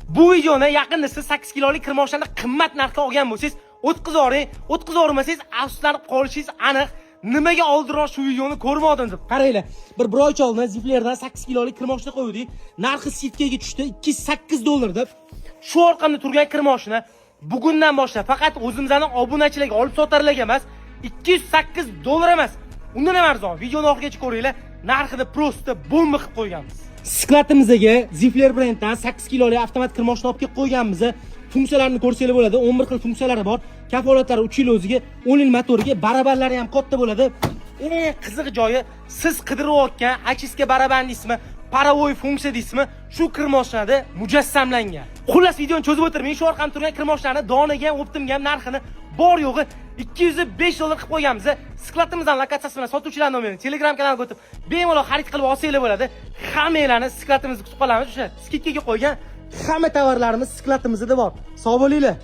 Bu videoni yaqinda siz 8 kilolik kirmoshinani qimmat narxga olgan bo'lsangiz, o'tkazib, o'tkazib, afsuslanib qolishingiz aniq. Nimaga oldinroq shu videoni ko'rmadim deb. Qaranglar, bir oycha oldin Ziflerdan 8 kilolik kirmoshina qo'ydik. Narxi скидка ga tushdi 208 dollar deb. Shu orqamda turgan kirmoshina bugundan boshlab faqat o'zimizning obunachilarga, olib sotarlarga emas, 208 dollar emas. Undan ham arzon. Videoni oxirigacha ko'ringlar. Narxini просто bomba qilib qo'yganmiz. Склад imizga Zifler brenddan 8 kilolik avtomat kirmoshina olib kelib qo'yganmiz. Funksiyalarini ko'rsanglar bo'ladi. 11 xil funksiyalari bor. Kafolatlari 3 yil o'ziga, 10 yil motoriga, barabanlari ham katta bo'ladi. Eng qiziq joyi, siz qidirayotgan очистка baraban deysizmi, паровой funksiya deysizmi, shu kirmoshinada mujassamlangan. Xullas, videoni cho'zib o'tirmay, shu orqamda turgan kirmoshinani donaga ham, оптом ga ham narxini bor yo'g'i 205 dollar qilib qo'yganmiz. Склад imizdan lokatsiyasi bilan sotuvchilar nomerini Telegram kanaliga o'tib, bemalol xarid qilib olsanglar bo'ladi. Hammanglarni склад imizga kutib qolamiz. O'sha скидка ga qo'ygan hamma tovarlarimiz склад imizda bor. Sog' bo'linglar.